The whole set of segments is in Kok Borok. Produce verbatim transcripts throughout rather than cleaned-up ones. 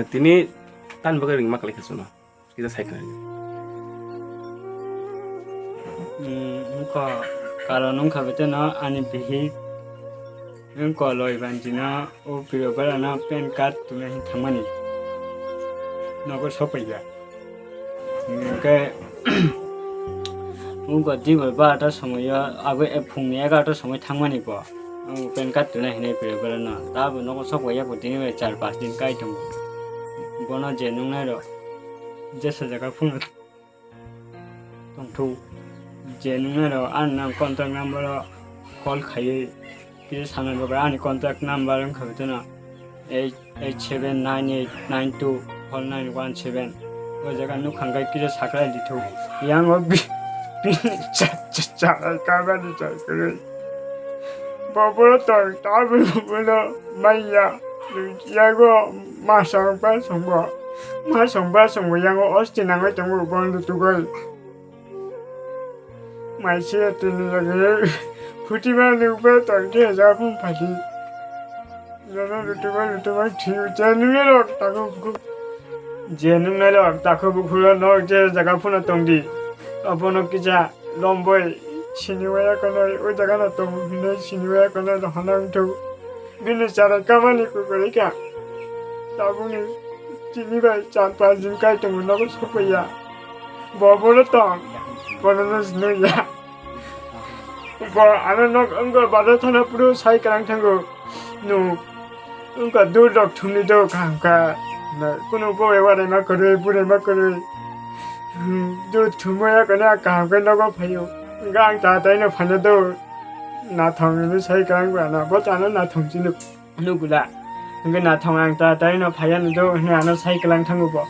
Tini tan bagwi ringma kalaikha chwngno. Kisa sai khlaidi. Hmm, wngkha karon wngkha beteno ani bihik wngkha loi banjino o Priyo Balano pan card tubuna hin thangmani nogo sopaiya. Hingke wngkha dibar barota somoyo abo phungni egarota somoi thangmani bo. Ang pan card tubuna hinwi Priyo Balano tabo nogo sopaiya bo tini bai char pas din kai tongo. Bono je nungnai rok jesa jaga phunuk. Tongthok je nungnai rok ani nang contact number o call khaiwi kisa sanai bagwi ani contact number wngkha beteno eight eight seven nine eight nine two four nine one seven. O jaga nukha hwnkhe kisa sakhlai dithok. Yang o bi-, bini cha-, cha-, cha-, kabani cha kwrwi. Bo bono tong tabuk bono manya. Yago masong basong bo. Masong basong bo yango osti nangwi tongo bono tugoi. Maise tini lagi phuti mani upa tongte ja phung phadi. Jono lutuma lutuma thingo je nungnai rok tako bukhuk. Je nungnai rok tako bukhulo no je jaga phuna tongdi. Abono kisa lomboi siniwaya kono o jaga no tong hinoi siniwaya kono rohana wngthok. Bini chara kamani kukurika. Tabukni tini bai char pas din kai tongo nogo sopaiya. Bo bono tong. Bono no sinoya. Bo ano nok wngkha bada thana puro sai kwrang thango. Nu wngkha dur rok thumni do kaham kha. Kunu bo ewa rema kwrwi, bu rema kwrwi. Hmm, dur thumaya kwrwi kaham khe nogo phaio. Wngkha ang tatai no phano do. Nathong hinwi sai kwrang bana. Bo tano nathong chini nugula. Hingke nathong ang tatai no phaiya nudo hinwi ano sai kwlang thango bo.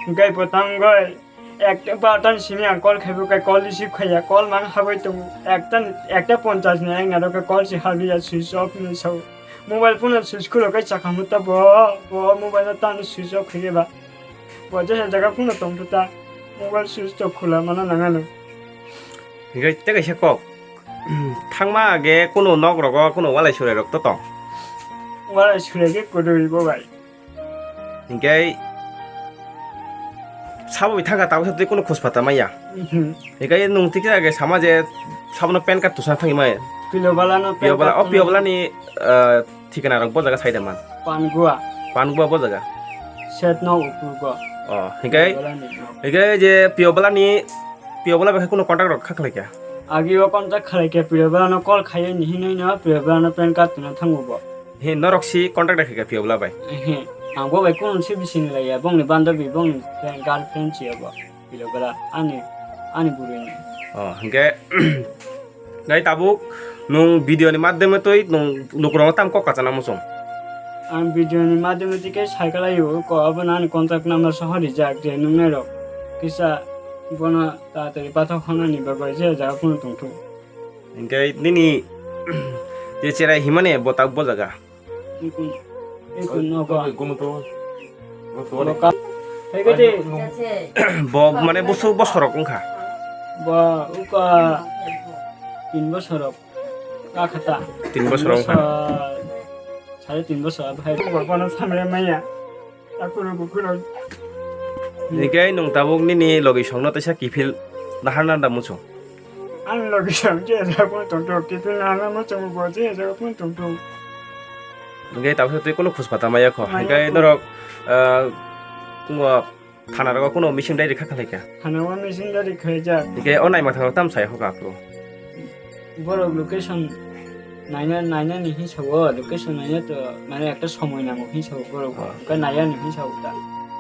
Hingke bo tangoi ekta barota ni simi ang call khaibo khe call receive khaiya, call mang habwi tongo. Ekta, ekta ponchas ni ang naro khe call si habwi ya switch off hinwi sao. Mobile phone no switch khulo khe chakha muta bo, bo mobile no tamo switch off khaiya ba. Bo jesa jaga phone no tongtho ta. Mobile switch to khula mana nangano. Hingke tei kaisa kok. Thangma age kuno nok rogo kuno walai surai rok to tong. Walai surai khe kwrwi bo bai. Hingke sabo bai thangkha tabuk sa twi kuno khus pata maya. Mhm. Hingke nung twi khe age sama je sabono pan card tusa thangwi maya. Pilo bala no pan Pilo bala, card o Pilo tusa bala ni, eh, thikana rok bo jaga sai da man. Pangua. Pangua bo jaga. Set no upurgo. Oh, hingke Pilo bala ni no. Hingke je Pilo bala ni Piyok bwla bai khe kuno contact rok kha khlai kha? Agi o contact khlai kha, Piyok bwla no call khai ni hinwi no Piyok bwla no pan card tuna thango bo. He norok si contact rok kha Piyok bwla bai? He, ang bo bai kuno si bising lai ya, bongni bandabi, bongni friend, girlfriend si ya bo. Piyok bwla ani, ani bwrwi ni. Oh, hingke nai tabuk nung video ni madhyame twi nung lukurok tam kok kachana muchung. Ang video ni madhyame twi khe sai khlai o, ko abo ani contact number soho rijak je nung nai rok kisa bono Tatari pathak hwnani bagwi je jaga phano tongthok. Hinkhe nini je cherai himani bo tak bo jaga? Ikun, ikun nogo. Boka. Hai gede. Bo mane busu bosorok wngkha? Bo uka tin bosorok. Ka khata. Tin bosorok wngkha. Sare tin bosor, hai. Bo bono samre maya. Takuro bukuro. Hinkhe nung tabuk nini logisongno teisa kiphil naharna da muchung? Ang logisong je jaga phano tongthok, kiphil naharna muchung bo je jaga phano tongthok. Hinkhe tabuk twi kunu khuspata maya kho. Maya kho. Hinkhe norok, ah, kungo thana rogo kunu missing diary kha khlai kha? Thana o missing diary khlaijak. Hinkhe o naima thangno tam sai hoka aphuru? Borok location naina, nainani hinsa o, location naina to, mane, ekta somoi nango hinsa o borok bo. Oh. Hwnkhe naiya ni hinsa o ta.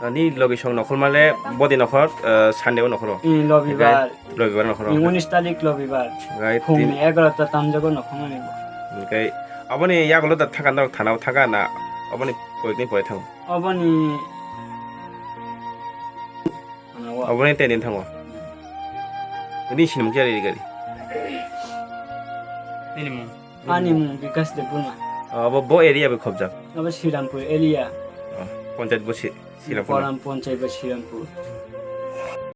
Ani logisong nokhorma le bodi nokhor, eh, Sunday o nokhoro? Eh, Lobibar. Hwnkhe Lobibar nokhoro? Eh, unis tarik Lobibar. Hwnkhe phungni tin- egarota tamjago nokhormani bo. Hwnkhe aboni yagulo da thaka norok thana o thaka na aboni koyekni pore thango? Aboni Aboni tei din thango. Nini sinimung khe ari gari? Nini mung? Ani mung Bikas Debbarma. Abo bo area bai khobjak? Abo Srirampur area. Oh, ponchayat bo si-, Srirampur. Poram ponchayat bo Srirampur.